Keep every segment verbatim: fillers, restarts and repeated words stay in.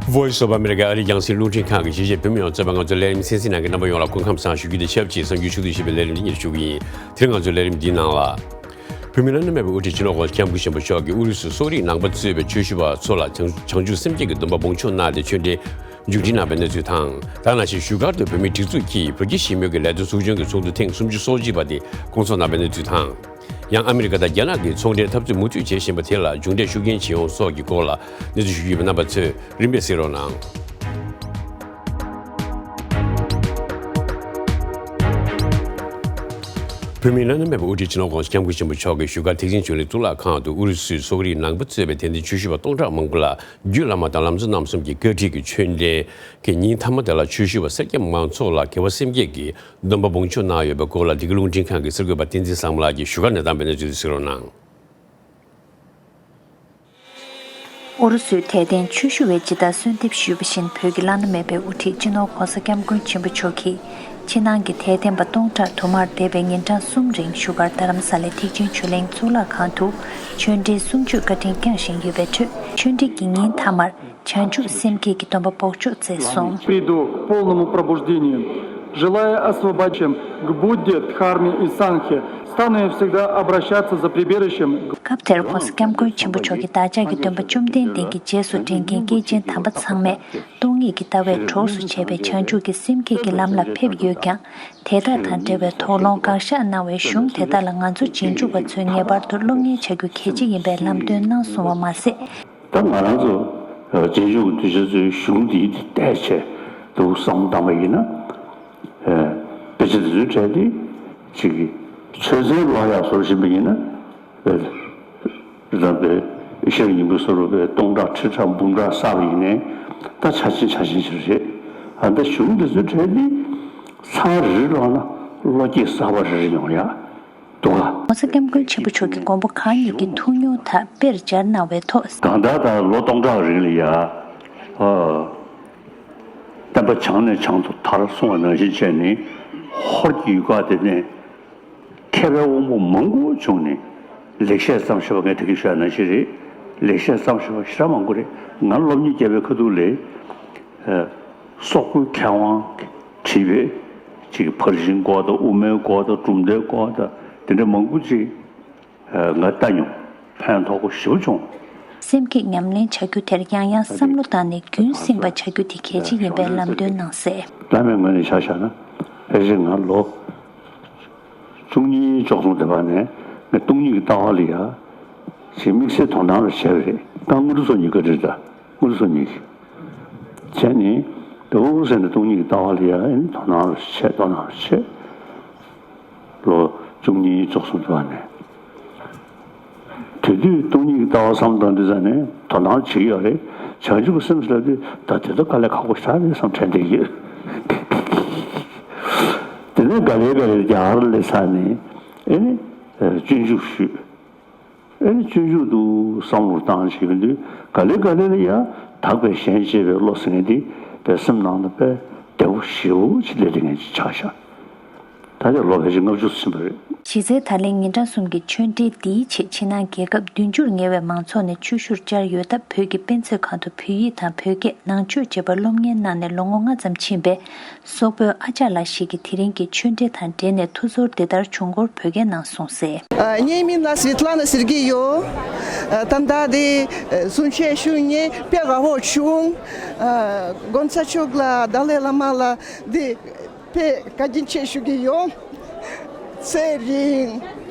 Voice of America ཨ་རིའི་རྒྱང་སྲིང་རླུང་འཕྲིན་ཁང་གི་གཞིས་བྱེས་བོད་མི་ཡོངས་གཙོས་པ་ང་ཚོའི་ལས་རིམ་གསན་གཟིགས་གནང་མཁན་རྣམ་པ་ཡོངས་ལ་སྐུ་ཁམས་བཟང་ཞུ་རྒྱུ་དང་ཆབས་ཅིག་གསར་འགྱུར་ཕྱོགས་བསྡུས་ཞིབ་པའི་ལས་རིམ་འདི་ཉིད་ཞུ་གི་ཡིན། དེ་རིང་ང་ཚོའི་ལས་རིམ་འདིའི་ནང་ལ། བོད་མིའི་བླ་ན་མེད་པའི་དབུ་ཁྲིད་སྤྱི་ནོར་༸གོང་ས་༸སྐྱབས་མགོན་ཆེན་པོ་མཆོག་གིས་ཨུ་རུ་སུའི་སོག་རིགས་ནང་པ་གཙོས་པའི་ཆོས་ཞུ་བ་ཚོ་ལ་བྱང་བྱང་ཆུབ་སེམས་བསྐྱེད་ཀྱི་སྡོམ་པ་སྦོམ་ཆུང་གནང་སྟེ་ཆོས་འབྲེལ་མཇུག་སྒྲིལ་གནང་བའི་གནས་ཚུལ་དང་། ད་ག་ནང་བཞིན་བཞུགས་སྒར་དུ་བོད་མིའི་སྒྲིག་འཛུགས་ཀྱིས་བོད་ཀྱི་ཞི་མོལ་གྱི་ལས་དོན་ཚོགས་ཆུང་གི་ཚོགས་འདུ་ཐེངས་སུམ་ཅུ་སོ་གཅིག་པ་དེ་སྐོང་ཚོགས་གནང་བའི་གནས་ཚུལ་དང་། ཡང་ཨ་མི་རི་ཀ་དང་རྒྱ་ནག་གིས་ཚོང་འབྲེལ་འཐབ་རྩོད་མུ་མཐུད་བྱེད་བཞིན་པ་དེ་ལ་མཇུག་འབྲས་ཤུགས་རྐྱེན་ཇི་ཡོང་སོགས་ཀྱི་སྐོར་ལ་གནས་ཚུལ་ཞུ་རྒྱུ་ཡོད་པ་རྣམ་པ་ཚོས་རིམ་པས་གཟིགས་རོགས་གནང་། བོད་མིའི་བླ་ན་མེད་པའི་དབུ་ཁྲིད་སྤྱི་ནོར་༸གོང་ས་༸སྐྱབས་མགོན་ཆེན་པོ་མཆོག་གིས་བཞུགས་སྒར་ཐེག་ཆེན་ཆོས་གླིང་གཙུག་ལག་ཁང་དུ་ཨུ་རུ་སུའི་སོག་རིགས་ནང་པ་གཙོས་པའི་དད་ལྡན་ཆོས་ཞུ་བ་སྟོང་ཕྲག་མང་པོ་ལ་རྒྱུད་བླ་མ་དང་ལམ་གཙོ་རྣམ་གསུམ་གྱི་བཀའ་ཁྲིད་ཀྱི་ཆོས་འབྲེལ་གྱི་ཉིན་མཐའ་མ་དེ་ལ་ཆོས་ཞུ་བ་སེར་སྐྱ་མང་ཚོགས་ལ་དགེ་བ་སེམས་བསྐྱེད་ཀྱི་སྡོམ་པ་སྦོམ་ཆུང་གནང་ཡོད་པའི་སྐོར་ལ་འདི་ག་རླུང་འཕྲིན་ཁང་གི་གསར་འགོད་པ་བསྟན་འཛིན་བཟང་མོ་ལགས་ཀྱིས་བཞུགས་སྒར་ནས་བཏང་བའི་གནས་ཚུལ་དེ་གཟིགས་རོགས་གནང་། ཨུ་རུ་སུའི་དད་ལྡན་ཆོས་ཞུ་བས་ཇི་ལྟར་གསོལ་འདེབས་ཞུས་པ་བཞིན། བོད་ཀྱི་བླ་ན་མེད་པའི་དབུ་ཁྲིད་སྤྱི་ནོར་༸གོང་ས་༸སྐྱབས་མགོན་ཆེན་པོ་མཆོག་གིས་ཕྱི་ནང་གི་དད་ལྡན་པ་སྟོང་ཕྲག་དུ་མར་འདས་པའི་ཉིན་གྲངས་གསུམ་རིང་བཞུགས་སྒར་རྡ་རམ་ས་ལའི་ཐེག་ཆེན་ཆོས་གླིང་གཙུག་ལག་ཁང་དུ་ཆོས་འབྲེལ་གསུང་ཆོས་བཀའ་དྲིན་བསྐྱངས་བཞིན་ཡོད་པའི་ཁྲོད། ཆོས་འབྲེལ་གྱི་ཉིན་མཐའ་མར་བྱང་ཆུབ་སེམས་བསྐྱེད་ཀྱི་སྡོམ་པ་སྦོམ་ཆུང་མཛད་སོང་། Приду к полному пробуждению, желая освободить к Будде, Дхарме и Сангхе, стану я всегда обращаться за прибежищем к сокровенным источникам. སྐབས་དེར་༸གོང་ས་༸སྐྱབས་མགོན་ཆེན་པོ་མཆོག་གིས་བདག་ཅག་གི་སྟོན་པ་བཅོམ་ལྡན་འདས་ཀྱི་རྗེས་སུ་འབྲང་མཁན་སྐྱེས་ཆེན་དམ་པ་ཚང་མས་སྟོང་ཉིད་ཀྱི་ལྟ་བའི་གྲོགས་སུ་བྱས་པའི་བྱང་ཆུབ་ཀྱི་སེམས་བསྐྱེད་ཀྱི་ལམ་ལ་ཕེབས་ཡོད་ཀྱང་། དེ་དག་དང་འབྲེལ་བའི་དོགས་སློང་དགག་བཞག་གནང་བའི་གཞུང་དེ་དག་ལ་ང་ཚོ་རྗེས་འཇུག་པ་ཚོས་ངེས་པར་དུ་སློབ་གཉེར་བྱ་རྒྱུ་གལ་ཆེ་ཡིན་པའི་ལམ་སྟོན་གནང་སོང་བ་མ་ཟད། ད་ང་རང་ཚོ་རྗེས་འཇུག་གི་གདུལ་བྱ་ཚོའི་གཞུང་འདིའི་དེ་བལྟས་བྱས་འདུག་བསམ་བཏང་པ་ཡིན་ན། དཔེ་ཆ་འདི་ཚོའི་གྲས་དེ་ཅིག་གི་ཆོས་ཚན་ཀློག་ཡག་བཟོ་བཞིན་པ་ཡིན་ན། རང་པའི་ཤེར་ཉིན་གུང་སོ་རུ་པའི་སྟོང་ཕྲག་ཁྲི་ཕྲག་འབུམ་ཕྲག་བསགས་པ་ཡིན་ནའི་ད་ཆ་ཆེན་ཆ་ཆེན་ཞིག་རེད། ཨ་ད་གཞུང་འདི་ཚོའི་གྲས་འདི་ཚང་རེ་རེ་ཀློག་ན་བློ་སྐྱེད་གསར་པ་རེ་རེ་ཡོང་ཡ་འདུག་ག ༸གོང་ས་༸སྐྱབས་མགོན་ཆེན་པོ་མཆོག་གི་དགོངས་པ་གང་ཉིད་ཀྱི་ཐུགས་མྱོང་དག་དཔེར་སྦྱར་གནང་བའི་ཐོག་གང་ལྟར་ད་ལོ་སྟོང་ཕྲག་རིང་ལ་ཡ། ཨ། བསྟན་པ་བྱང་ནས་བྱང་དུ་དར་གསུང་བ་ནང་བཞིན་བྱས་ནས་ཧོར་གྱི་ཡུལ་ཁག་དེ་ནས་མཁས་པའི་དབང་པོ་མང་པོ་བྱུང་ནས་ལེགས་བཤད་བརྩམས་ཞེས་པ་ངས་ད་གིན་ཞུས་པ་ནང་བཞིན་རེད། ལེགས་བཤད་བརྩམས་ཞེས་པ་ཞེ་དྲག་མང་པོ་རེད། ང་སློབ་གཉེར་བརྒྱབ་པའི་ཁ་ཐུག་ལས། ཨ། སོག་པོའི་མཁས་དབང་བྲིས་པའི་ཅིག་ཕར་ཕྱིན་སྐོར་དང་དབུ་མའི་སྐོར་དང་གྲུབ་མཐའི་སྐོར་དང་དེ་འདྲ་མང་པོ་ཅིག་ང་ལྟ་མྱོང་། ཕན་ཐོགས་པོ་ཞེ་པོ་བྱུང་། སེམས་བསྐྱེད་ཉམས་ལེན་བྱ་རྒྱུ་དེར་ཡང་ཡང་བསམ་བློ་བཏང་ནས་རྒྱུན་བསྲིངས་པ་བྱ་རྒྱུ་དེ་གལ་ཆེ་ཡིན་པའི་ལམ་སྟོན་གནང་གསལ། བླ་མའི་ངོས་ནས་ཆ་བཞག་ན་ཕལ་ཆེར་ང་ལོ་བཅུ་གཉིས་བཅུ་གསུམ་དེ་བར་ནས་ངས་སྟོང་ཉིད་ཀྱི་ལྟ་བ་ལ་ཡ་ཞེ་དམིགས་བསལ་དོ་སྣང་རུ་བྱས་པ་རེད། ད་དངོས་གྲུབ་སོ་གཉིས་བཀའ་དྲིན་ད་དངོས་གྲུབ་སོ་གཉིས་བྱས་ནས་དེ་འུ་ཟེར་ནས་སྟོང་ཉིད་ཀྱི་ལྟ་བ་ལ་ཡ་དོ་སྣང་རུ་བྱས་དོ་སྣང་རུ་བྱས། ལོ་བཅུ་གཉིས་བཅུ་གསུམ་དུ་བ་ནས། དེ་དུས་སྟོང་ཉིད་ཀྱི་ལྟ་བ་བསམ་དང་འདི་ཚ་ནས་དོ་སྣང་བྱེད་ཀྱི་ཡོད་རེད། བྱང་ཆུབ་ཀྱི་སེམས་ཟེར་ལབ་དུས་ད་དེ་ཚོ་དཀའ་ལས་ཁག་པོ་ཞེ་དྲག་རེད་བསམ་དྲན་བསྡད་ཀྱི་ཡོད། དེ་ནས་ག་ལེ་ག་ལེ་རྒྱ་གར་སླེབས་ཚར་ནས་ཨེ་ནི་སྤྱོད་འཇུག་ཞུས། ཨེ་ནི་སྤྱོད་འཇུག་ཏུ་བསམ་བློ་བཏང་བྱེད་ཀྱི་དུས་ག་ལེ་ག་ལེ་ལ་ཡ་དག་པའི་ཞེན་བཅས་པའི་བློ་ཟེར་མཁན་དེ་པའི་སེམས་ནང་དུ་དཔེ་བདེ་བོ་ཞེ་བོ་ཅིག་སླེབས་བསྡད་མཁན་ཅིག་ཆགས་ཤག་ད་ཆ་ལོ་ཕལ་ཆེར་ལྔ་བཅུ་ཕྱིན་པ་རེད། གཞི་རྩའི་ད་ལན་ཉིན་གྲངས་གསུམ་གྱི་ཆོས་འབྲེལ་འདིའི་ཆེད་ཕྱི་ནང་རྒྱལ་ཁབ་བདུན་ཅུར་ཉེ་བའི་མང་ཚོགས་ནས་ཆོས་ཞུར་བཅར་ཡོད་སྟབས། བོད་ཀྱི་དཔེ་མཛོད་ཁང་དུ་བོད་ཡིག་དང་བོད་སྐད། ནང་ཆོས་བཅས་པ་སློབ་གཉེར་གནང་ནས་ལོ་ངོ་ལྔ་ཙམ་ཕྱིན་པའི་སོག་པོའི་ཨ་ཅག་ལགས་ཤིག་གིས་དེ་རིང་གི་ཆོས་འབྲེལ་དང་འབྲེལ་ནས་ཐུགས་ཚོར་འདི་ལྟར་བྱུང་སྐོར་བོད་སྐད་ནང་གསུངས་གསལ། ཨ། ངའི་མིང་ལ་སི་ཝེ་ཏ་ལ་ན་སེར་གྱི་ཡོད། ཨ། ད་ལྟ་དེ་གསུང་ཆོས་ཞུ་ནས་དཔེ་དགའ་པོ་བྱུང་། ཨ། གོང་ས་མཆོག་ལ་ཏཱ་ལའི་བླ་མ་ལ་དེ་དཔེ་བཀའ་དྲིན་ཆེ་ཞུ་གི་ཡོད། ཚེ་རིང་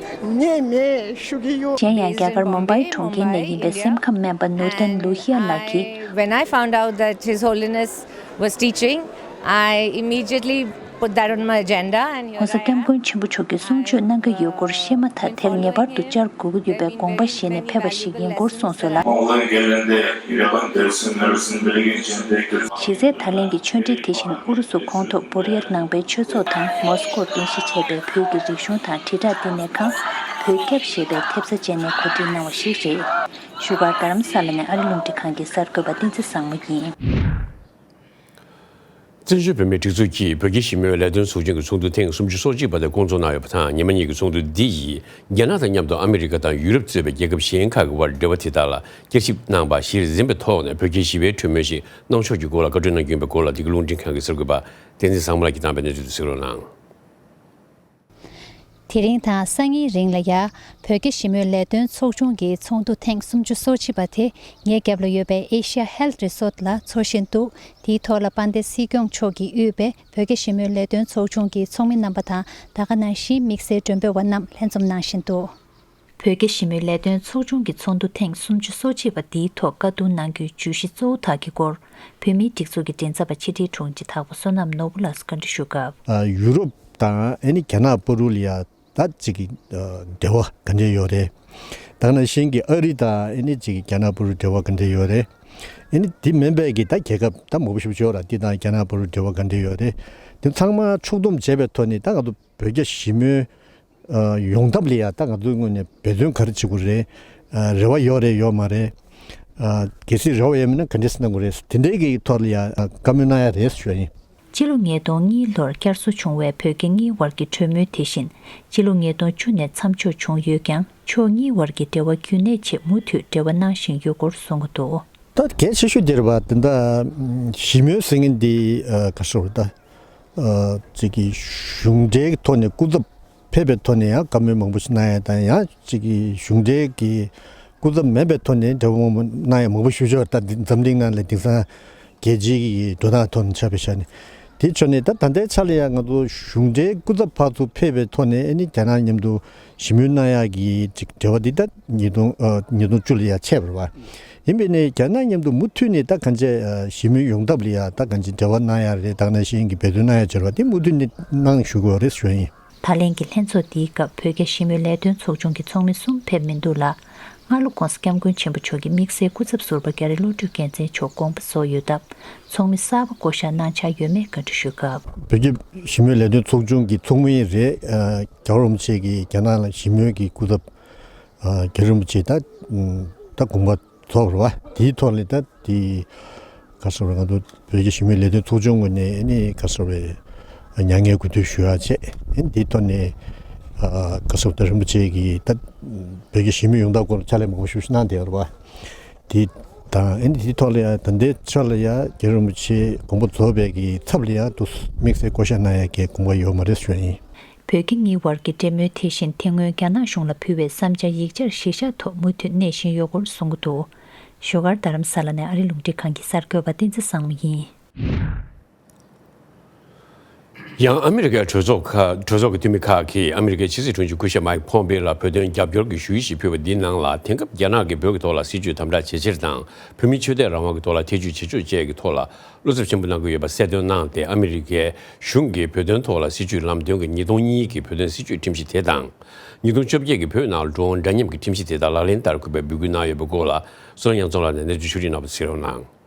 ཉེས་མེད་ཞུ་གི་ཡོད། གཞན་ཡང་རྒྱ་གར་མུམ་བྷའི་གྲོང་ཁྱེར་ནས་ཡིན་པའི་སེམས་ཁམས་སྨན་པ་ནུར་ལྡན་ལུ་ཧི་ཡ་ལགས་ཀྱིས། When I found out that His Holiness was teaching, I immediately put that on my agenda and here I am. ༸གོང་ས་༸སྐྱབས་མགོན་ཆེན་པོ་མཆོག་གིས་གསུང་ཆོས་གནང་གི་ཡོད་སྐོར་ཤེས་མ་ཐག་དེར་ངེས་པར་དུ་བཅར་དགོས་ཀྱི་ཡོད་པའི་དགོངས་པ་བཞེས་ནས་ཕེབས་པ་ཞིག་ཡིན་སྐོར་གསུངས་སོང་ལ། གཞི་རྩའི་ད་ལན་གྱི་ཆོས་འབྲེལ་དེ་བཞིན་ཨུ་རུ་སུ་ཁོངས་གཏོགས་བོར་ཡ་ནང་པའི་ཆོས་ཚོགས་དང་མོ་སི་ཀོར་རྟེན་གཞི་བྱས་པའི་བོད་ཀྱི་རིག་གཞུང་དང་དྲིལ་བསྒྲགས་བསྟི་གནས་ཁང་བོད་སྐྱབས་ཞེས་པའི་ཐེབས་རྩ་བཅས་ནས་གོ་སྒྲིག་གནང་བ་ཞིག་རེད། བཞུགས་སྒར་རྡ་རམ་ས་ལ་ནས་ཨ་རི་རླུང་འཕྲིན་ཁང་གི་གསར་འགོད་པ་བསྟན་འཛིན་བཟང་མོ་ཡིན། བཙན་བྱོལ་བོད་མིའི་སྒྲིག་འཛུགས་ཀྱིས་བོད་རྒྱ་ཞི་མོལ་ལས་དོན་ཚོགས་ཆུང་གི་ཚོགས་འདུ་ཐེངས་སུམ་ཅུ་སོ་གཅིག་པ་དེ་བསྐོང་ཚོགས་གནང་ཡོད་པ་དང་། ཉི་མ་གཉིས་ཀྱི་ཚོགས་འདུ་འདི་ཡིས་རྒྱ་ནག་དང་མཉམ་དུ་ཨ་མི་རི་ཀ་དང་ཡུ་རོབ་གཙོས་པའི་རྒྱལ་ཁབ་གཞན་ཁག་གི་དབར་འབྲེལ་བ་དེ་དག་ལ་བསྐྱར་ཞིབ་གནང་པ་གཞིར་འཛིན་པའི་ཐོག་ནས་བོད་རྒྱའི་ཞི་བའི་གྲོས་མོལ་ཞིག་གནང་ཕྱོགས་ཀྱི་སྐོར་ལ་བཀའ་འཁྲོལ་གནང་རྒྱུ་ཡིན་པའི་སྐོར་ལ། འདི་ག་རླུང་འཕྲིན་ཁང་གི་གསར་འགོད་པ་བསྟན་འཛིན་བཟང་མོ་ལགས་ཀྱིས་བཏང་པའི་གནས་ཚུལ་དེ་གསན་རོགས་གནང་། དེ་རིང་དང་སང་ཉིན་རིང་ལ་ཡ། བོད་རྒྱ་ཞི་མོལ་ལས་དོན་ཚོགས་ཆུང་གི་ཚོགས་འདུ་ཐེངས་སུམ་ཅུ་སོ་གཅིག་པ་དེ་ངའི་རྒྱབ་ལ་ཡོད་པའི་Asia Health Resort ལ་འཚོགས་བཞིན་འདུག་དེའི་ཐོག་ལ་དཔལ་ལྡན་སྲིད་སྐྱོང་མཆོག་གིས་དབུས་པའི་བོད་རྒྱ་ཞི་མོལ་ལས་དོན་ཚོགས་ཆུང་གི་ཚོགས་མི་རྣམ་པ་དང་། ད་ག་ནང་བཞིན་དམིགས་བསལ་མགྲོན་འབོད་པ་རྣམས་ལྷན་འཛོམས་གནང་བཞིན་འདུག་བོད་རྒྱ་ཞི་མོལ་ལས་དོན་ཚོགས་ཆུང་གི་ཚོགས་འདུ་ཐེངས་སུམ་ཅུ་སོ་གཅིག་པ་འདིའི་ཐོག་བཀའ་བསྡུར་གནང་རྒྱུའི་བརྗོད་གཞི་གཙོ་བོ་དག་གི་སྐོར། བོད་མིའི་སྒྲིག་འཛུགས་ཀྱི་མགྲིན་ཚབ་པ་ཕྱི་དྲིལ་དྲུང་ཆེ་དྭགས་པོ་བསོད་ནམས་ནོར་བུ་ལགས་སུ་བཀའ་འདྲི་ཞུ་སྐབས། ཨ། ཡུ་རོབ་དང་ཨ་ནི་རྒྱ་ནག་བར་དུ་ལ་ཡ་ད་ཅིག་གི་ཨ་འབྲེལ་བ་ག་འདྲས་ཡོད་རེད། ད་ག་ནང་བཞིན་གྱི་ཨ་རི་དང་ཨ་ནི་ཅིག་རྒྱ་ནག་བར་དུ་འབྲེལ་བ་ག་འདྲས་ཡོད་རེད། ཨ་ནི་དེ་མིན་པའི་གི་ད་རྒྱལ་ཁབ་ད་མང་པོ་ཞིག་ཡོད་ར། དེ་དང་རྒྱ་ནག་བར་དུ་འབྲེལ་བ་ག་འདྲས་ཡོད་རེད། དེ་ཚང་མ་ཕྱོགས་བསྡོམས་བྱས་པའི་ཐོག་ནས་ད་ང་ཚོ་བོད་རྒྱ་ཞི་མོལ་ཨ་ཡོང་ཐབས་ལ་ཡ་ད་ང་ཚོའི་ངོས་ནས་འབད་བརྩོན་ག་རེ་བྱེད་དགོས་རེད། ཨ་རེ་བ་ཡོད་རེད་ཡོད་མ་རེད། ཨ་གལ་སྲིད་རེ་བ་ཡོད་མིན་ན་ག་འདྲས་གནང་དགོས་རེད། དེ་འདྲའི་གི་ཐོག་ལ་ཡ་ཨ་བཀའ་མོལ་གནང་ཡ་རེད་ཞུ་ཡ་ཡིན། སྤྱི་ལོ་ཉིས་སྟོང་གཉིས་ལོར་བསྐྱར་གསོ་བྱུང་བའི་བོད་རྒྱ་གཉིས་དབར་གྱི་གྲོས་མོལ་དེ་བཞིན། སྤྱི་ལོ་ཉིས་སྟོང་བཅུ་ནས་མཚམས་འཇོག་བྱུང་ཡོད་ཀྱང་། ཕྱོགས་གཉིས་དབར་གྱི་འབྲེལ་བ་རྒྱུན་གནས་ཆེད་མུ་མཐུད་འབྲེལ་བ་གནང་བཞིན་ཡོད་སྐོར་གསུང་གི་འདུག་ད་གལ་ཆེ་ཤོས་དེ་རེད་པ། དེ་འདྲ་ཞི་མོལ་ཟེར་མཁན་འདི་ཨ་ག་རེ་ཟེར་དགོས་རེད་ད། ཨ་ཅིག་གི་གཞུང་འབྲེལ་གྱི་ཐོག་ནས་སྐུ་ཚབ་ཕེབས་པའི་ཐོག་ནས་ཡང་བཀའ་མོལ་མང་པོ་ཞིག་གནང་ཡ་དང་། ཡང་ཅིག་གི་གཞུང་འབྲེལ་གྱི་སྐུ་ཚབ་མེད་པའི་ཐོག་ནས་འབྲེལ་བ་མང་པོ་གནང་ཡ་མང་པོ་ཞིག་ཡོད། ད་འཛམ་གླིང་ནང་ལ་དེང་སང་རྒྱལ་སྤྱིའི་གི་འགྲོ་སྟངས་ཐོག་ནས་ཆ་བཞག་ནས། དེ་ཕྱོགས་ནས་ད་ད་ལྟའི་ཆ་ལ་ཡང་ང་ཚོ་གཞུང་འབྲེལ་སྐུ་ཚབ་ཕར་ཚུར་ཕེབས་པའི་ཐོག་ནས་ཨ་ནི་རྒྱ་ནག་མཉམ་དུ་ཞི་མོལ་གནང་ཡག་གི་ཅིག་འབྲེལ་བ་འདི་ད་ཉིས་སྟོང་ཨ་ཉིས་སྟོང་བཅུ་ལ་ཡང་ཆད་པ་རེད་པ། ཡིན་པས་ནས་རྒྱ་ནག་མཉམ་དུ་མུ་མཐུད་ནས་ད་གང་ཅི་ཨ་ཞི་མོལ་ཡོང་ཐབས་ལ་ཡང་ད་གང་ཅི་འབྲེལ་བ་གནང་ཡག་རེད། ད་ག་ནང་བཞིན་གྱི་འབད་བརྩོན་གནང་ཡག་བྱེད་པ་འདི་མུ་མཐུད་ནས་གནང་ཞུ་དགོས་རེད་ཞུ་ཡ་ཡིན། ད་ལན་གྱི་ལྷན་ཚོགས་འདིའི་སྐབས་བོད་རྒྱ་ཞི་མོལ་ལས་དོན་ཚོགས་ཆུང་གི་ཚོགས་མི་གསུམ་ཕེབས་མི་འདུག་ལ། སྔ་ལོ་༸གོང་ས་༸སྐྱབས་མགོན་ཆེན་པོ་མཆོག་གིས་དམིགས་བསལ་སྐུ་ཚབ་ཟུར་པ་རྒྱ་རི་བློ་གྲོས་རྒྱལ་མཚན་མཆོག་དགོངས་པ་རྫོགས་ཡོད་སྟབས། ཚོགས་མི་གསར་པ་བསྐོ་གཞག་གནང་འཆར་ཡོད་མེད་བཀའ་འདྲི་ཞུས་སྐབས། བོད་རྒྱ་ཞི་མོལ་ལས་དོན་ཚོགས་ཆུང་གི་ཚོགས་མི་རེད། ཨ་རྒྱལ་བ་རིན་པོ་ཆེ་གིས་རྒྱ་ནག་ལ་ཞི་མོལ་གྱི་སྐུ་ཚབ་ཨ་རྒྱལ་བ་རིན་པོ་ཆེ་ད་ད་དགོངས་པ་རྫོགས་པ་རེད་པ། དེའི་ཐོག་ལ་ད་དེ་ག་རེ་ཟེར་དགོས་རེད། ང་ཚོ་བོད་རྒྱ་ཞི་མོལ་ལས་དོན་ཚོགས་ཆུང་ངོས་ནས་ནི་ག་རེ་ཟེར་དགོས་རེད། མྱ་ངན་གུས་འདུད་ཞུ་ཡག་བྱས། ཨ་ནི་དེའི་ཐོག་ནས་ཨ་ག་རེ་ཟེར་དགོས་རེད། རིན་པོ་ཆེ་གིས་ད་བོད་རྒྱ་ཞི་མོལ་ཡོང་ཐབས་སྐོར་ཕྱག་ལས་མང་པོ་ཞིག་གནང་བསྡད་ཡོད་རེད་པ། དེ་དང་ཨ་ནི་དེའི་ཐོག་ལ་ཡང་ད་ལྟའི་ཆ་ལ་ཡང་རྒྱལ་བ་རིན་པོ་ཆེ་དགོངས་པ་རྫོགས་པའི་གི་ཚབ་ལ་ཡང་དུ་དམིགས་བསལ་བསྐོ་གཞག་གནང་ཡག་གི་དགོངས་པ་ཡོད་མ་རེད་ཞུ་ཡ་ཡིན། བོད་རྒྱ་གཉིས་དབར་གྱི་འབྲེལ་མོལ་དེ་བཞིན་དེ་སྔོན་རྒྱ་ནག་གཞུང་ལ་ཕུལ་བའི་བསམ་འཆར་ཡིག་ཆར་གཞི་བཞག་ཐོག་མུ་མཐུད་གནས་བཞིན་ཡོད་སྐོར་གསུང་གི་འདུག་བཞུགས་སྒར་རྡ་རམ་ས་ལ་ནས་ཨ་རི་རླུང་འཕྲིན་ཁང་གི་གསར་འགོད་པ་བསྟན་འཛིན་བཟང་མོ་ཡིན། ཡང་ཨ་མི་རི་ཀའི་གྲོས་ཚོགས་ཁག་གྲོས་ཚོགས་ཀྱི་འཐུས་མི་ཁག་གིས་ཨ་མི་རི་ཀའི་ཕྱི་སྲིད་དྲུང་ཆེ་སྐུ་ཞབས་མའིག་ཕོམ་པེ་ལ་བོད་དོན་རྒྱབ་སྐྱོར་གྱི་ཞུ་ཡིག་ཞིག་ཕུལ་བ་འདིའི་ནང་ལ། དེང་སྐབས་རྒྱ་ནག་གིས་བོད་ཀྱི་ཐོག་ལ་སྲིད་བྱུས་དམ་དྲག་ཇེ་ཆེར་དང་། བོད་མིའི་ཆོས་དད་རང་དབང་གི་ཐོག་ལ་ཐེ་བྱུས་བྱེད་ཕྱོགས་བཅས་ཀྱི་ཐོག་ལ་བློ་འཚབ་ཆེན་པོ་གནང་གི་ཡོད་པ་གསལ་སྟོན་གནང་སྟེ། ཨ་མི་རི་ཀའི་གཞུང་གིས་བོད་དོན་ཐོག་ལ་སྲིད་བྱུས་ལམ་སྟོན་གྱི་ཉིས་སྟོང་གཉིས་ཀྱི་བོད་དོན་སྲིད་བྱུས་ཁྲིམས་གཞི་དེ་དང་། ཉིས་སྟོང་བཅོ་བརྒྱད་ཀྱི་བོད་ནང་འགྲོ་འོང་འདྲ་མཉམ་གྱི་ཁྲིམས་གཞི་དེ་དག་ལག་ལེན་བསྟར་དགོས་པའི་འབོད་སྐུལ་གནང་ཡོད་པའི་སྐོར་ལ། བསོད་ནམས་ཉམས་ཚོགས་ལགས་ནས་གནས་ཚུལ་ཕྱོགས་སྒྲིག་གནང་བ་གསན་རོགས་གནང་།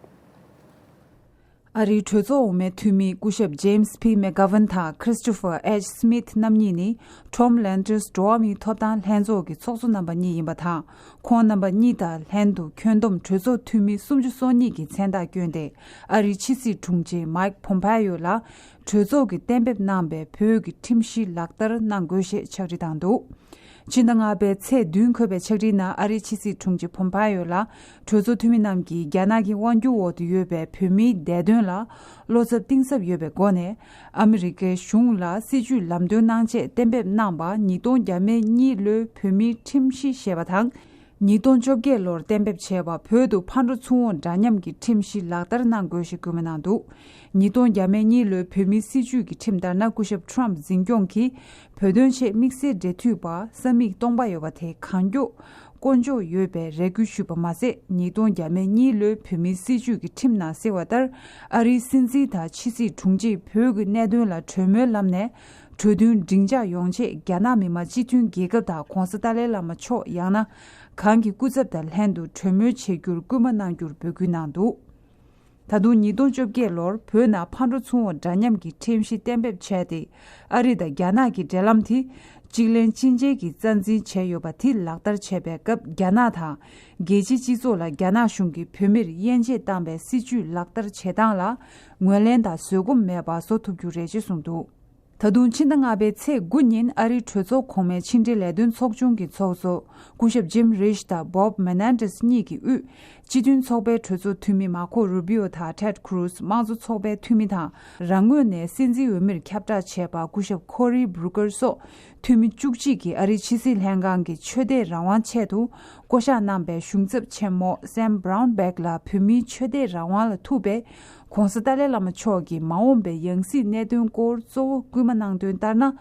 ཨ་རིའི་གྲོས་ཚོགས་འོག་མའི་འཐུས་མི་སྐུ་ཞབས་James P. McGovern དང་Christopher H. Smith རྣམ་གཉིས་ནི་Tom Lantos འགྲོ་བ་མིའི་ཐོབ་ཐང་ལྷན་ཚོགས་ཀྱི་ཚོགས་གཙོ་རྣམ་པ་གཉིས་ཡིན་པ་དང་། ཁོང་རྣམ་པ་གཉིས་དང་ལྷན་དུ་ཁྱོན་བསྡོམས་གྲོས་ཚོགས་འཐུས་མི་སུམ་ཅུ་སོ་གཉིས་ཀྱི་མཚན་རྟགས་བསྐྱོན་ཏེ། ཨ་རིའི་ཕྱི་སྲིད་དྲུང་ཆེ་Mike Pompeo ལ་གྲོས་ཚོགས་ཀྱིས་གཏན་འབེབས་གནང་པའི་བོད་ཀྱི་ཁྲིམས་གཞི་ལག་བསྟར་གནང་དགོས་ཞེས་ཕྱག་བྲིས་བཏང་འདུག་ཕྱི་ཟླ་ལྔ་པའི་ཚེས་བདུན་འཁོད་པའི་ཕྱག་བྲིས་ནང་། ཨ་རིའི་ཕྱི་སྲིད་དྲུང་ཆེ་Pompeo ལ་གྲོས་ཚོགས་འཐུས་མི་རྣམས་ཀྱིས་རྒྱ་ནག་གི་དབང་སྒྱུར་འོག་ཏུ་ཡོད་པའི་བོད་མིའི་བདེ་དོན་ལ་བློ་འཚབ་གཏིང་ཟབ་ཡོད་པའི་སྒོ་ནས། ཨ་མི་རི་ཀའི་གཞུང་ལ་སྲིད་བྱུས་ལམ་སྟོན་གནང་ཆེད་གཏན་འབེབས་གནང་པ། ཉིས་སྟོང་བརྒྱ་མེད་གཉིས་ལོའི་བོད་མིའི་ཁྲིམས་གཞི་ཞེས་པ་དང་། ཉིས་སྟོང་བཅོ་བརྒྱད་ལོར་གཏན་འབེབས་བྱས་པ། བོད་དུ་ཕར་འགྲོ་ཚུར་འོང་འདྲ་མཉམ་གྱི་ཁྲིམས་གཞི་ལག་བསྟར་གནང་དགོས་ཞེས་སྐུལ་མ་གནང་འདུག་ཉིས་སྟོང་བརྒྱ་མེད་གཉིས་ལོའི་བོད་མིའི་སྲིད་བྱུས་ཀྱི་ཁྲིམས་ལྟར་ན། སྐུ་ཞབས་Trump འཛིན་སྐྱོང་གིས་བོད་དོན་ཆེད་དམིགས་བསལ་འབྲེལ་མཐུད་པ་ས་མིག་སྟོང་པ་ཡོད་པ་དེ་གང་མགྱོགས་བསྐོ་འཇོག་ཡོད་པའི་རེ་སྐུལ་ཞུས་པ་མ་ཟད། ཉིས་སྟོང་བརྒྱ་མེད་གཉིས་ལོའི་བོད་མིའི་སྲིད་བྱུས་ཀྱི་ཁྲིམས་ནང་གསལ་བ་ལྟར། ཨ་རིའི་སྲིད་འཛིན་དང་ཕྱི་སྲིད་དྲུང་ཆེས་བོད་ཀྱི་གནད་དོན་ལ་གྲོས་མོལ་ལམ་ནས་གྲོས་མཐུན་འགྲིག་འཇགས་ཡོང་ཆེད། རྒྱ་ནག་མི་དམངས་སྤྱི་མཐུན་རྒྱལ་ཁབ་དང་གོང་ས་ཏཱ་ལའི་བླ་མ་མཆོག་ཡང་ན་གང་གི་སྐུ་ཚབ་དང་ལྷན་དུ་གྲོས་མོལ་བྱེད་རྒྱུར་སྐུལ་མ་གནང་རྒྱུར་འབོད་སྐུལ་གནང་འདུག་ད་དུང་ཉིས་སྟོང་བཅོ་བརྒྱད་ལོར་བོད་ནང་ཕར་འགྲོ་ཚུར་འོང་འདྲ་མཉམ་གྱི་ཁྲིམས་གཞི་གཏན་འབེབས་བྱས་ཏེ། ཨ་རི་དང་རྒྱ་ནག་གི་འབྲེལ་ལམ་དེ་ གཅིག་ལེན་གཅིག་འཇལ་གྱི་རྩ་འཛིན་བྱས་ཡོད་པ་དེ་ལག་བསྟར་བྱས་པའི་སྐབས། རྒྱ་ནག་དང་རྒྱལ་སྤྱིའི་སྤྱི་ཚོགས་ལ་རྒྱ་ནག་གཞུང་གིས་བོད་མིར་དབྱེ་འབྱེད་བཏང་བའི་སྲིད་བྱུས་ལག་བསྟར་བྱེད་སྟངས་ལ་ངོས་ལེན་དང་བཟོད་སྒོམ་མེད་པ་བཟོ་ཐུབ་རྒྱུ་རེད་ཅེས་གསུངས་འདུག། ད་དུང་ཕྱི་ཟླ་ལྔ་པའི་ཚེས་དགུ་ཉིན་ཨ་རིའི་གྲོས་ཚོགས་གོང་མའི་ཕྱི་འབྲེལ་ལས་དོན་ཚོགས་ཆུང་གི་ཚོགས་གཙོ་སྐུ་ཞབས་ཇིམ་རིཤ་དང་བོབ་མེ་ནན་ཏེས་གཉིས་ཀྱི་དབུས། སྤྱི་མཐུན་ཚོགས་པའི་གྲོས་ཚོགས་འཐུས་མི་མར་ཁོ་རུ་བྷི་ཨོ་དང་ཊེད་ཁུ་རུ་སི། དམངས་གཙོ་ཚོགས་པའི་འཐུས་མི་དང་རང་ངོས་ནས་སྲིད་འཛིན་འོས་མིར་ཁྱབ་བསྒྲགས་བྱས་པ་སྐུ་ཞབས་ཁོ་རི་སྦུ་ཀར་སོགས་འཐུས་མི་བཅུ་གཅིག་གིས་ཨ་རིའི་ཕྱི་སྲིད་ལྷན་ཁང་གི་ཆོས་དད་རང་དབང་ཆེད་དུ་བསྐོ་གཞག་གནང་པའི་གཞུང་ཚབ་ཆེན་མོ་སེམ་བྷ་རའུན་བྷེག་ལ་བོད་མིའི་ཆོས་དད་རང་དབང་ལ་ཐུག་པའི་༧གོང་ས་ཏཱ་ལའི་བླ་མ་མཆོག་གི་མ་འོངས་པའི་ཡང་སྲིད་གནད་དོན་སྐོར་གཙོ་བོ་སྐུལ་མ་གནང་དོན་ལྟར་ན།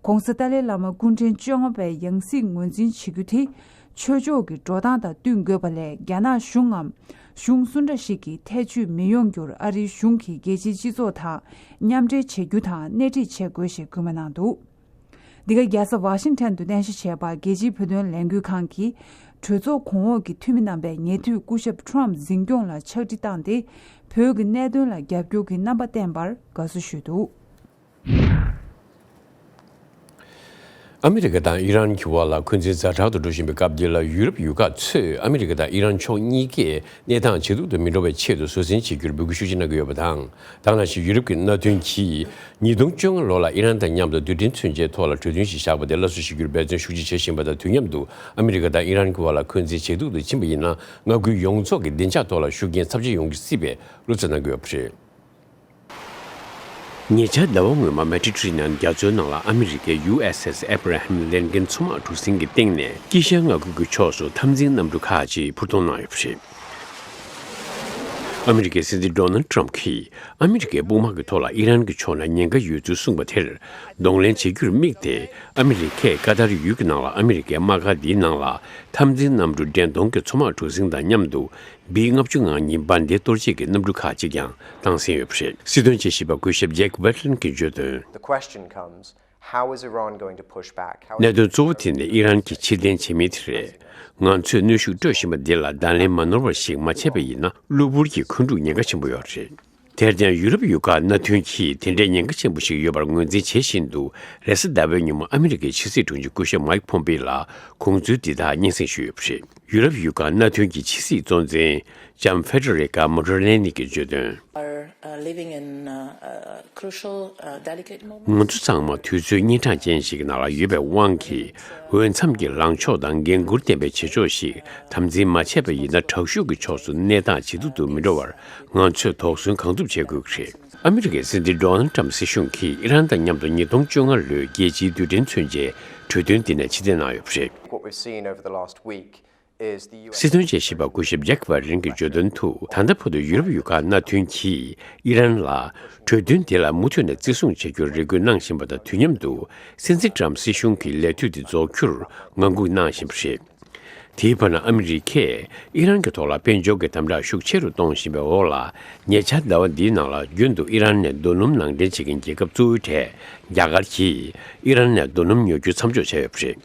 ༧གོང་ས་ཏཱ་ལའི་བླ་མ་སྐུ་ཕྲེང་བཅོ་ལྔ་པའི་ཡང་སྲིད་ངོས་འཛིན་བྱེད་རྒྱུ་དེ་ཆོས་ཕྱོགས་ཀྱི་འགྲོ་སྟངས་དང་བསྟུན་དགོས་པ་ལས་རྒྱ་ནག་གཞུང་ངམ་གཞུང་སུ་འདྲ་ཞིག་གིས་ཐེ་བྱུས་མི་ཡོང་རྒྱུར་ཨ་རིའི་གཞུང་གིས་རྒྱལ་སྤྱིའི་སྤྱི་ཚོགས་དང་མཉམ་འབྲེལ་བྱེད་རྒྱུ་དང་སྣེ་ཁྲིད་བྱེད་དགོས་ཞེས་སྐུལ་མ་གནང་འདུག། འདི་ག་རྒྱལ་ས་ཝ་ཤིང་ཊོན་དུ་རྟེན་གཞི་བྱས་པ་རྒྱལ་སྤྱིའི་བོད་དོན་ལས་འགུལ་ཁང་གིས་གྲོས་ཚོགས་གོང་འོག་གི་འཐུས་མི་རྣམ་པས་ཉེ་དུས་སྐུ་ཞབས་ཁྲོམ་འཛིན་སྐྱོང་ལ་ཕྱག་བྲིས་བཏང་སྟེ། བོད་ཀྱི་གནད་དོན་ལ་རྒྱབ་སྐྱོར་གྱི་རྣམ་པ་བསྟན་པར་དགའ་བསུ་ཞུས་འདུག། ཨ་མི་རི་ཀ་དང་ཨི་རན་གྱི་བར་ལ་འཁོན་འཛིན་ཛ་དྲག་ཏུ་འགྲོ་བཞིན་པའི་སྐབས་འདི་ལ། ཡུ་རོབ་ཡུལ་ཁག་ཚོས་ཨ་མི་རི་ཀ་དང་ཨི་རན་ཕྱོགས་གཉིས་ཀས་གནས་སྟངས་ཇེ་སྡུག་ཏུ་མི་འགྲོ་བའི་ཆེད་དུ་བཟོད་བསྲན་བྱེད་རྒྱུར་འབོད་སྐུལ་ཤུགས་ཆེ་གནང་གི་ཡོད་པ་དང་། དེ་ནང་བཞིན་ཡུ་རོབ་ཀྱི་མནའ་མཐུན་གྱིས་ཉིས་སྟོང་བཅོ་ལྔ་ལོ་ལ་ཨི་རན་དང་མཉམ་དུ་རྡུལ་ཕྲན་མཚོན་ཆའི་ཐོག་ལ་གྲོས་མཐུན་ཞིག་བཞག་པ་དེ་སླར་གསོ་བྱེད་རྒྱུར་འབད་བརྩོན་ཤུགས་ཆེ་བྱེད་བཞིན་པ་དང་དུས་མཉམ་དུ། ཨ་མི་རི་ཀ་དང་ཨི་རན་གྱི་བར་ལ་འཁོན་འཛིན་ཇེ་སྡུག་ཏུ་ཕྱིན་པ་ཡིན་ན། མངའ་ཁུལ་ཡོངས་རྫོགས་ཀྱི་བདེ་འཇགས་ཐོག་ལ་ཤུགས་རྐྱེན་ཚབས་ཆེ་ཡོང་སྲིད་པའི་བློ་འཚབ་གནང་གི་ཡོད་པ་རེད། ཉེ་ཆར་ཟླ་བ་སྔོན་མ་མེ་ཌི་ཊ་རེ་ནི་ཡན་རྒྱ་མཚོའི་ནང་ལ་ཨ་མི་རི་ཀའི་ཡུ་ཨེས་ཨེས་ཨེབ་ར་ཧམ་ལེན་མཁན་མཚོ་དམག་གྲུ་གཟིངས་ཀྱི་སྟེང་ནས་དཀྱིལ་ཤར་མངའ་ཁུལ་གྱི་ཕྱོགས་སུ་འཐབ་འཛིང་གནམ་གྲུ་ཁག་ཅིག་འཕུར་གཏོང་གནང་ཡོད་པ་རེད། ཨ་མི་རི་ཀའི་སྲིད་འཛིན་ཌོ་ནལ་ཌི་ཊརམ་ཕ་གྱིས་ཨ་མི་རི་ཀའི་དཔུང་དམག་གི་ཐོག་ལ་ཨི་རན་གྱི་ཕྱོགས་ནས་ཉེན་ཁ་ཡོད་ཚུལ་གསུངས་པ་དེར་གདོང་ལེན་བྱེད་རྒྱུར་དམིགས་ཏེ། ཨ་མི་རི་ཀས་ཀ་ཏར་ཡུལ་གྱི་ནང་ལ་ཨ་མི་རི་ཀའི་དམག་སྒར་འདིའི་ནང་ལ་འཐབ་འཛིང་གནམ་གྲུ་འདྲེན་གཏོང་གི་མཚོ་དམག་གྲུ་གཟིངས་དང་མཉམ་དུ། བི་ལྔ་བཅུ་ང་གཉིས་འབར་མདེལ་གཏོར་བྱེད་ཀྱི་གནམ་གྲུ་ཁག་ཅིག་ཀྱང་བཏང་ཟིན་ཡོད་པ་རེད། སྲིད་དོན་དཔྱད་ཞིབ་པ་སྐུ་ཞབས་ཇེག་ཝེ་ཊི་ལན་གྱིས་བརྗོད་དོན། The question comes, how is Iran going to push back? How is གནད་དོན་གཙོ་བོ་དེ་ནི་ཨི་རན་གྱིས་ཕྱིར་འཐེན་བྱེད་མིན་དེ་རེད། ང་ཚོས་གནོན་ཤུགས་སྤྲོད་བཞིན་པ་འདི་ལ་བརྡ་ལན་མ་ནོར་བ་ཞིག་མ་བྱས་པ་ཡིན་ན། གློ་བུར་གྱི་འཁོན་འཁྲུག་ཉེན་ཁ་ཆེན་པོ་ཡོད་རེད། དེར་བརྟེན་ཡུ་རོབ་ཡུལ་ཁག་མནའ་མཐུན་གྱིས་དེ་འདྲའི་ཉེན་ཁ་ཆེན་པོ་ཞིག་ཡོད་པར་ངོས་འཛིན་བྱེད་བཞིན་དུ། རེས་གཟའ་ཟླ་བའི་ཉིན་མོ་ཨ་མི་རི་ཀའི་ཕྱི་སྲིད་དྲུང་ཆེ་སྐུ་ཞབས་མའིག་ཕོམ་པེ་ལ་དགོངས་ཚུལ་འདི་དག་སྙན་སེང་ཞུས་ཡོད་པ་རེད། ཡུ་རོབ་ཡུལ་ཁག་མནའ་མཐུན་གྱི་ཕྱི་སྲིད་གཙོ་འཛིན་ལྕམ་ཧྥེ་ཌེ་རི་ཀ་མོ་གྷེ་རི་ནི་གིས་བརྗོད་དོན། Are, uh, living in, uh, a crucial, uh, delicate moment. ང་ཚོ་ཚང་མ་དུས་ཚོད་གཉན་འཕྲང་ཅན་ཞིག་གི་ནང་ལ་ཡོད་པའི་དབང་གིས། འོས་འཚམ་གྱི་ལངས་ཕྱོགས་དང་འགན་འཁུར་ལྡན་པའི་བྱེད་ཕྱོགས་ཤིག་དམ་འཛིན་མ་བྱས་པ་ཡིན་ན། དྲག་ཤུགས་ཀྱི་ཕྱོགས་སུ་གནས་སྟངས་ཇེ་སྡུག་ཏུ་མི་འགྲོ་བར་ང་ཚོས་དོགས་ཟོན་གང་ཐུབ་བྱེད་དགོས་ཀྱི་རེད། ཨ་མི་རི་ཀའི་སྲིད་འཛིན་ཌོ་ནལ་ཌི་ཊརམ་སྲིད་གཞུང་གིས་ཨི་རན་དང་མཉམ་དུ་ཉིས་སྟོང་བཅོ་ལྔ་ལོའི་རྒྱལ་སྤྱིའི་རྡུལ་ཕྲན་མཚོན་ཆའི་གྲོས་མཐུན་དེ་ནས་ཕྱིར་འཐེན་གནང་ཡོད་པ་རེད། What we've seen over the last week is the U S སྲིད་དོན་དཔྱད་ཞིབ་པ་སྐུ་ཞབས་ཇེག་ཝེ་ཊི་ལན་གྱིས་བརྗོད་དོན་དུ། ད་ལྟ་བར་དུ་ཡུ་རོབ་ཡུལ་ཁག་མནའ་མཐུན་གྱིས་ཨི་རན་ལ་གྲོས་མཐུན་དེ་ལ་མུ་མཐུད་ནས་བརྩི་སྲུང་བྱ་རྒྱུར་རེ་སྐུལ་གནང་བཞིན་པ་དང་། དུས་མཉམ་དུ་སྲིད་འཛིན་ཊརམ་སྲིད་གཞུང་གི་ལས་དུས་དེ་རྫོགས་རྒྱུར་ངང་སྒུག་གནང་བཞིན་པ་རེད། དེའི་བར་ན་ཨ་མི་རི་ཀས་ཨི་རན་གྱི་ཐོག་ལ་དཔལ་འབྱོར་གྱི་དམ་དྲག་ཤུགས་ཆེ་རུ་གཏོང་བཞིན་པའི་འོག་ལ། ཉེ་ཆར་ཟླ་བ་འདིའི་ནང་ལ་རྒྱུན་དུ་ཨི་རན་ནས་རྡོ་སྣུམ་ནང་འདྲེན་བྱེད་མཁན་རྒྱལ་ཁབ་གཙོ་བོའི་གྲས་རྒྱ་གར་གྱིས་ཨི་རན་ནས་རྡོ་སྣུམ་ཉོ་རྒྱུ་མཚམས་འཇོག་བྱས་ཡོད་པ་རེད།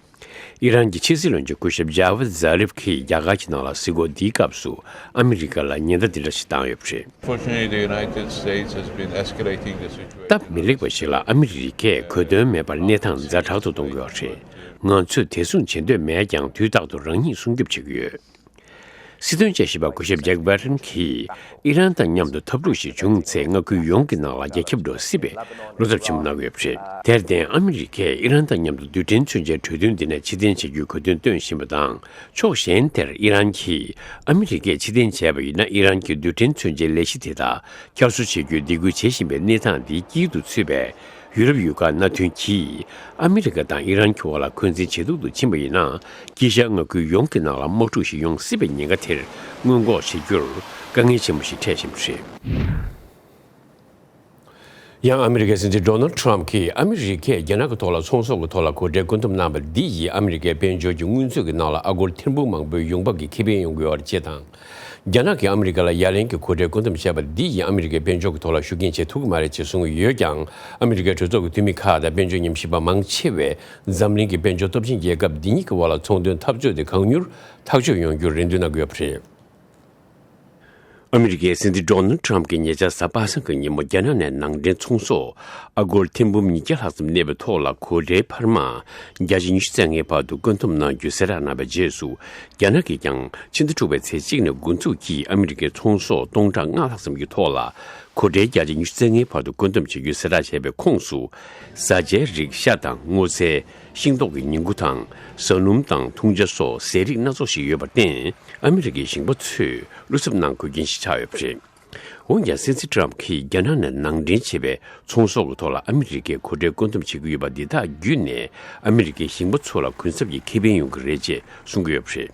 ཨི་རན་གྱི་ཕྱི་སྲིད་བློན་ཆེན་སྐུ་ཞབས་ཇཱ་ཝེད་ཛཱ་རིབ་ཀྱིས་རྒྱ་གར་གྱི་ནང་ལ་གཟིགས་སྐོར་འདིའི་སྐབས་སུ་ཨ་མི་རི་ཀ་ལ་ཉེན་བརྡ་འདི་འདྲ་ཞིག་བཏང་ཡོད་པ་རེད། Fortunately, the United States has been escalating the situation. སྟབས་མི་ལེགས་པ་ཞིག་ལ་ཨ་མི་རི་ཀས་གོ་དོན་མེད་པར་གནས་སྟངས་ཛ་དྲག་ཏུ་གཏོང་གི་ཡོད་རེད། ང་ཚོས་བདེ་སྲུང་བྱེད་འདོད་མེད་ཀྱང་། དུས་རྟག་ཏུ་རང་ཉིད་སྲུང་སྐྱོབ་བྱེད་ཀྱི་ཡོད། སྲིད་དོན་དཔྱད་ཞིབ་པ་སྐུ་ཞབས་ཇེག་ཝེ་ཊི་ལན་གྱིས་ཨི་རན་དང་མཉམ་དུ་འཐབ་འཁྲུག་ཞིག་བྱུང་ཚེ། མངའ་ཁུལ་ཡོངས་ཀྱི་ནང་ལ་རྒྱ་ཁྱབ་འགྲོ་སྲིད་པའི་བློ་འཚབ་ཆེན་པོ་གནང་གི་ཡོད་པ་རེད། དེར་བརྟེན་ཨ་མི་རི་ཀས་ཨི་རན་དང་མཉམ་དུ་རྡུལ་ཕྲན་མཚོན་ཆའི་གྲོས་མཐུན་འདི་ནས་ཕྱིར་འཐེན་བྱེད་རྒྱུའི་གོ་སྟོན་བཏོན་བཞིན་པ་དང་། ཕྱོགས་གཞན་དེར་ཨི་རན་གྱིས་ཨ་མི་རི་ཀས་ཕྱིར་འཐེན་བྱས་པ་ཡིན་ན། ཨི་རན་གྱི་རྡུལ་ཕྲན་མཚོན་ཆའི་ལས་གཞི་དེ་དག་བསྐྱར་གསོ་བྱེད་རྒྱུའི་སྡིགས་སྐུལ་བྱེད་བཞིན་པའི་གནས་སྟངས་འདིའི་དཀྱིལ་དུ་ཚུད་པའི་ཡུ་རོབ་ཡུལ་ཁག་མནའ་མཐུན་གྱིས་ཨ་མི་རི་ཀ་དང་ཨི་རན་གྱི་དབར་ལ་འཁོན་འཛིན་ཇེ་སྡུག་ཏུ་ཕྱིན་པ་ཡིན་ན། དཀྱིལ་ཤར་མངའ་ཁུལ་ཡོངས་ཀྱི་ནང་ལ་དམག་འཁྲུག་ཞིག་ཡོང་སྲིད་པའི་ཉེན་ཁ་དེར་སྔོན་འགོག་བྱེད་རྒྱུར་དཀའ་ངལ་ཆེན་པོ་ཞིག་འཕྲད་བཞིན་པ་རེད། ཡང་ཨ་མི་རི་ཀའི་སྲིད་འཛིན་ཌོ་ནལ་ཌི་ཊརམ་གྱིས་ཨ་མི་རི་ཀས་རྒྱ་ནག་གི་ཐོག་ལ་ཚོང་ཟོག་གི་ཐོག་ལ་གོད་འགྲེལ་བཀོད་འདོམས་གནང་བ་འདི་ཡིས་ཨ་མི་རི་ཀའི་དཔལ་འབྱོར་གྱི་དངུལ་མཛོད་ཀྱི་ནང་ལ་ཨ་སྒོར་ཐེར་འབུམ་མང་པོའི་ཡོང་འབབ་ཀྱི་ཁེ་ཕན་ཡོང་གི་ཡོད་པ་ཅེས་དང་། རྒྱ་ནག་གིས་ཨ་མི་རི་ཀ་ལ་ཡ་ལན་གྱི་གོ་སྒྲིག་བཀོད་འདོམས་བྱས་པ་འདི་ཡིས་ཨ་མི་རི་ཀའི་དཔལ་འབྱོར་གྱི་ཐོག་ལ་ཤུགས་རྐྱེན་བྱེད་ཐུབ་ཀྱི་མ་རེད་ཅེས་གསུངས་ཡོད་ཀྱང་། ཨ་མི་རི་ཀའི་གྲོས་ཚོགས་ཀྱི་འཐུས་མི་ཁག་དང་དཔལ་འབྱོར་ཉམས་ཞིབ་པ་མང་ཆེ་བས་འཛམ་གླིང་གི་དཔལ་འབྱོར་སྟོབས་ཆེན་རྒྱལ་ཁབ་འདི་གཉིས་ཀྱི་དབར་ལ་ཚོང་དོན་འཐབ་རྩོད་དེ་གང་མྱུར་ཐག་གཅོད་ཡོང་རྒྱུར་རེ་འདུན་གནང་གི་ཡོད་པ་རེད། ཨ་མི་རི་ཀའི་སྲིད་འཛིན་ཌོ་ནལ་ཊམ་གྱིས་ཉེ་ཆར་གཟའ་པ་སངས་ཀྱི་ཉིན་མོ་རྒྱ་ནག་ནས་ནང་འདྲེན་ཚོང་ཟོག་ཨ་སྒོར་ཐེར་འབུམ་ཉིས་བརྒྱ་ལྷག་ཙམ་གནས་པའི་ཐོག་ལ་གོ་ཁྲལ་འཕར་མ་བརྒྱ་ཆ་ཉི་ཤུ་རྩ་ལྔའི་བར་དུ་བཀོད་འདོམས་གནང་རྒྱུ་གསལ་བསྒྲགས་གནང་བའི་རྗེས་སུ། རྒྱ་ནག་གིས་ཀྱང་ཕྱི་ཟླ་དྲུག་པའི་ཚེས་གཅིག་ནས་འགོ་འཛུགས་ཀྱིས་ཨ་མི་རི་ཀའི་ཚོང་ཟོག་སྟོང་ཕྲག་ལྔ་ལྷག་ཙམ་གྱི་ཐོག་ལ་གོ་ཁྲལ་བརྒྱ་ཆ་ཉི་ཤུ་རྩ་ལྔའི་བར་དུ་བཀོད་འདོམས་བྱ་རྒྱུའི་གསལ་བསྒྲགས་བྱས་པའི་ཁོངས་སུ། བཟའ་བཅའི་རིགས་ཤ་དང་སྔོ་ཚལ། ཤིང་ཏོག་གི་ཉིང་ཁུ་དང་། བཟའ་སྣུམ་དང་འཐུང་ཇ་སོགས་ཟས་རིགས་སྣ་ཚོགས་ཤིག་ཡོད་པར་བརྟེན། ཨ་མི་རི་ཀའི་ཞིང་པ་ཚོས་བློ་འཚབ་གནང་དགོས་རྐྱེན་ཞིག་ཆགས་ཡོད་པ་རེད། འོན་ཀྱང་། སྲིད་འཛིན་ཊམ་གྱིས་རྒྱ་ནག་ནས་ནང་འདྲེན་བྱས་པའི་ཚོང་ཟོག་གི་ཐོག་ལ་ཨ་མི་རི་ཀས་གོ་ཁྲལ་བཀོད་འདོམས་བྱེད་ཀྱི་ཡོད་པ་འདི་དག་བརྒྱུད་ནས། ཨ་མི་རི་ཀའི་ཞིང་པ་ཚོ་ལ་གུན་གསབ་ཀྱི་ཁེ་ཕན་ཡོང་གི་རེད་ཅེས་གསུང་གི་ཡོད་པ་རེད།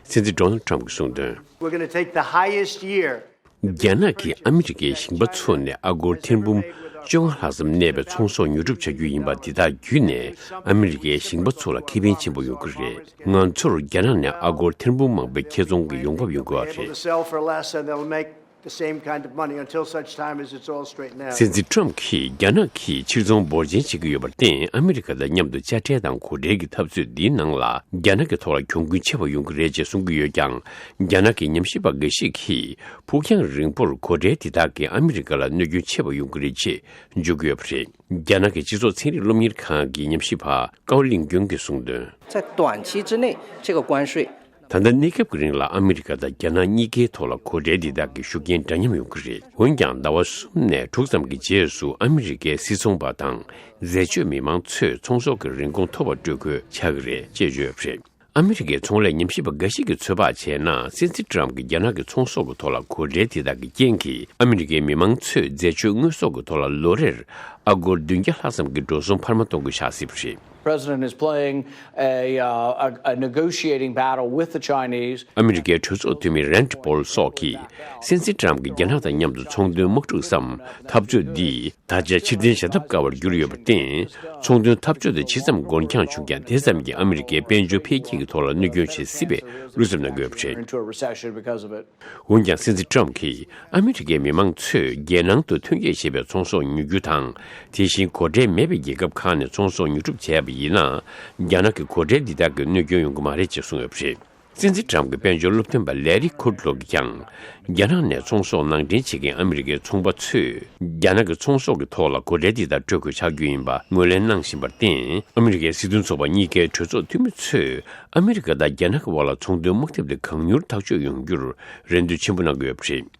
སྲིད་འཛིན་ཌོ་ནལ་ཊམ་གྱིས་གསུངས་དོན། We're going to take the highest year རྒྱ་ནག་གིས་ཨ་མི་རི་ཀའི་ཞིང་པ་ཚོ་ནས་ཨ་སྒོར་ཐེར་འབུམ་བཅོ་ལྔ་ལྷག་ཙམ་གནས་པའི་ཚོང་ཟོག་ཉོ་སྒྲུབ་བྱ་རྒྱུ་ཡིན་པ་འདི་དག་བརྒྱུད་ནས། ཨ་མི་རི་ཀའི་ཞིང་པ་ཚོ་ལ་ཁེ་ཕན་ཆེན་པོ་ཡོང་གི་རེད། ང་ཚོར་རྒྱ་ནག་ནས་ཨ་སྒོར་ཐེར་འབུམ་མང་པོའི་ཁེ་ཚོང་གི་ཡོང་འབབ་ཡོང་གི་རེད། Able to sell for less and they'll make the same kind of money until such time as it's all straightened out. སྲིད་འཛིན་ཊམ་གྱིས་རྒྱ་ནག་གིས་ཕྱིར་ཚོང་འབོར་ཆེན་བྱེད་ཀྱི་ཡོད་པར་བརྟེན། ཨ་མི་རི་ཀ་དང་མཉམ་དུ་དཔྱ་ཁྲལ་དང་གོ་ཁྲལ་གྱི་འཐབ་རྩོད་འདིའི་ནང་ལ་རྒྱ་ནག་གི་ཐོག་ལ་གྱོང་གུན་ཆེ་བ་ཡོང་གི་རེད་ཅེས་གསུང་གི་ཡོད་ཀྱང་། རྒྱ་ནག་གི་ཉམས་ཞིབ་པ་འགའ་ཞིག་གིས། ཕུགས་རྒྱང་རིང་པོར་གོ་ཁྲལ་འདི་དག་གིས་ཨ་མི་རི་ཀ་ལ་གནོད་སྐྱོན་ཆེ་བ་ཡོང་གི་རེད་ཅེས་བརྗོད་ཀྱི་ཡོད་པ་རེད། རྒྱ་ནག་གི་སྤྱི་ཚོགས་ཚན་རིག་སློབ་གཉེར་ཁང་གི་ཉམས་ཞིབ་པ་ཀའོ་ལིང་ཀྱོན་གྱིས་གསུངས་དོན། 在短期之内，这个关税 ད་ལྟ་གནས་སྐབས་ཀྱི་རིང་ལ་ཨ་མི་རི་ཀ་དང་རྒྱ་ནག་གཉིས་ཀའི་ཐོག་ལ་གོ་ཁྲལ་འདི་དག་གི་ཤུགས་རྐྱེན་འདྲ་མཉམ་ཡོང་གི་རེད། འོན་ཀྱང་། ཟླ་བ་གསུམ་ནས་དྲུག་ཙམ་གྱི་རྗེས་སུ་ཨ་མི་རི་ཀའི་སིལ་ཚོང་པ་དང་འཛད་སྤྱོད་མི་མང་ཚོས་ཚོང་ཟོག་གི་རིན་གོང་མཐོ་བ་སྤྲོད་དགོས་ཆགས་ཀྱི་རེད་ཅེས་བརྗོད་ཡོད་པ་རེད། ཨ་མི་རི་ཀའི་ཚོང་ལས་ཉམས་ཞིབ་པ་འགའ་ཞིག་གིས་ཚོད་དཔག་བྱས་ན། སྲིད་འཛིན་ཊམ་གྱིས་རྒྱ་ནག་གི་ཚོང་ཟོག་གི་ཐོག་ལ་གོ་ཁྲལ་དེ་དག་གི་རྐྱེན་གྱིས། ཨ་མི་རི་ཀའི་མི་མང་ཚོས་འཛད་སྤྱོད་དངོས་ཟོག་གི་ཐོག་ལ་ལོ་རེར་ཨ་སྒོར་བདུན་བརྒྱ་ལྷག་ཙམ་གྱི་འགྲོ་སོང་འཕར་མ་གཏོང་དགོས་ཆགས་སྲིད་པ་རེད། President is playing a, uh, a, a negotiating battle with the Chinese. ཨ་མི་རི་ཀའི་གྲོས་ཚོགས་འཐུས་མི་རན་ཌི་པོལ་སོགས་ཀྱིས། སྲིད་འཛིན་ཊམ་གྱིས་རྒྱ་ནག་དང་མཉམ་དུ་ཚོང་དོན་དམག་འཁྲུག་སམ་འཐབ་རྩོད་འདི། ད་ཆ་ཕྱིར་འཐེན་བྱ་ཐབས་དཀའ་བར་གྱུར་ཡོད་པར་བརྟེན། ཚོང་དོན་འཐབ་རྩོད་དེ་ཇི་ཙམ་འགོར་འགྱངས་བྱུང་ཀྱང་། དེ་ཙམ་གྱིས་ཨ་མི་རི་ཀའི་དཔལ་འབྱོར་འཕེལ་རྒྱས་ཀྱི་ཐོག་ལ་གནོད་སྐྱོན་བྱེད་སྲིད་པའི་བློ་འཚབ་གནང་གི་ཡོད་པ་རེད། Into a recession because of it. འོན་ཀྱང་། སྲིད་འཛིན་ཊམ་གྱིས་ཨ་མི་རི་ཀའི་མི་མང་ཚོས་རྒྱལ་ནང་དུ་ཐོན་སྐྱེད་བྱས་པའི་ཚོང་ཟོག་ཉོ་རྒྱུ་དང་། དེ་བཞིན་གོ་ཁྲལ་མེད་པའི་རྒྱལ་ཁབ་ཁག་ནས་ཚོང་ཟོག་ཉོ་སྒྲུབ་བྱས་པ་ཡིན་ན། རྒྱ་ནག་གི་གོ་ཁྲལ་འདི་དག་གིས་གནོད་སྐྱོན་ཡོང་གི་མ་རེད་ཅེས་གསུངས་ཡོད་པ་རེད། སྲིད་འཛིན་ཊམ་གྱི་དཔལ་འབྱོར་སློབ་སྟོན་པ་ལེ་རི་ཁུཌ་ལོ་གིས་ཀྱང་། རྒྱ་ནག་ནས་ཚོང་ཟོག་ནང་འདྲེན་བྱེད་མཁན་ཨ་མི་རི་ཀའི་ཚོང་པ་ཚོས། རྒྱ་ནག་གི་ཚོང་ཟོག་གི་ཐོག་ལ་གོ་ཁྲལ་འདི་དག་སྤྲོད་དགོས་ཆགས་རྒྱུ་ཡིན་པ་ངོས་ལེན་གནང་བཞིན་པར་བརྟེན། ཨ་མི་རི་ཀའི་སྲིད་དོན་ཚོགས་པ་གཉིས་ཀའི་གྲོས་ཚོགས་འཐུས་མི་ཚོས་ཨ་མི་རི་ཀ་དང་རྒྱ་ནག་གི་དབར་ལ་ཚོང་དོན་དམག་འཐབ་དེ་གང་མྱུར་ཐག་གཅོད་ཡོང་རྒྱུར་རེ་འདུན་ཆེན་པོ་གནང་གི་ཡོད་པ་རེད།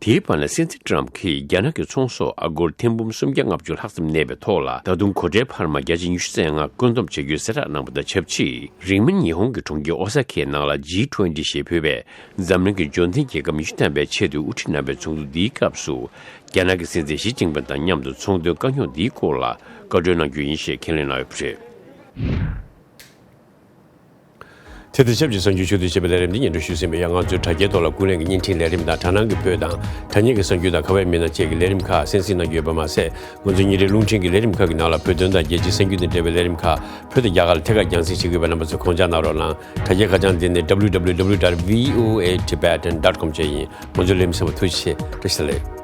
དེའི་བར་ན། སྲིད་འཛིན་ཊམ་གྱིས་རྒྱ་ནག་གི་ཚོང་ཟོག་ཨ་སྒོར་ཐེར་འབུམ་སུམ་བརྒྱ་ལྔ་བཅུ་ལྷག་ཙམ་གནས་པའི་ཐོག་ལ། ད་དུང་གོ་ཁྲལ་འཕར་མ་བརྒྱ་ཆ་ཉི་ཤུ་རྩ་ལྔ་བཀོད་འདོམས་བྱ་རྒྱུའི་གསལ་བསྒྲགས་གནང་བ་དང་ཆབས་ཅིག་རིང་མིན་ཉི་ཧོང་གི་གྲོང་ཁྱེར་ཨོ་ས་ཁའི་ནང་ལ་ཇི་ཊུ་ཝེན་ཊི་ཞེས་འབོད་པའི་འཛམ་གླིང་གི་འབྱོར་ལྡན་རྒྱལ་ཁབ་ཉི་ཤུ་ཐམ་པའི་ཆེས་མཐོའི་དབུ་ཁྲིད་རྣམ་པའི་ཚོགས་འདུ་འདིའི་སྐབས་སུ། རྒྱ་ནག་གི་སྲིད་འཛིན་ཞི་ཅིན་ཕིང་དང་མཉམ་དུ་ཚོང་དོན་དཀའ་རྙོག་འདིའི་སྐོར་ལ་བཀའ་འཁྲོལ་གནང་རྒྱུ་ཡིན་ཞེས་ཁས་ལེན་གནང་ཡོད་པ་རེད། དེ་དང་ཆབས་ཅིག་གསར་འགྱུར་ཕྱོགས་བསྡུས་བྱས་པའི་ལས་རིམ་འདི་སྙན་སྒྲོན་ཞུས་ཟིན་པ་ཡིན། ང་ཚོའི་དྲ་རྒྱའི་ཐོག་ལ་ཀུན་གླེང་གི་བརྙན་འཕྲིན་ལས་རིམ་དང་། དྲ་སྣང་གི་བོད་དང་དྲ་བརྙན་གྱི་གསར་འགྱུར་དང་། ཁ་པར་མི་སྣ་བཅས་ཀྱི་ལས་རིམ་ཁག་གསན་གཟིགས་གནང་རྒྱུ་ཡོད་པ་མ་ཟད། ང་ཚོའི་ཉིན་རེའི་རླུང་འཕྲིན་གྱི་ལས་རིམ་ཁག་གི་ནང་ལ་བོད་དོན་དང་རྒྱལ་སྤྱིའི་གསར་འགྱུར་དང་འབྲེལ་བའི་ལས་རིམ་ཁག་བོད་དང་རྒྱ་གར་ལ་ཐད་ཀར་རྒྱང་སྲིང་བྱེད་ཀྱི་ཡོད་པས། རྣམ་པ་ཚོས་དགོངས་འཇགས་གནང་རོགས་གནང་། དྲ་རྒྱའི་ཁ་བྱང་འདི་ནི་W W W dot V O A Tibetan dot com བཅས་ཡིན། ང་ཚོའི་ལས་རིམ་གསན་པ་ཐུགས་རྗེ་ཆེ། བཀྲ་ཤིས་བདེ་ལེགས།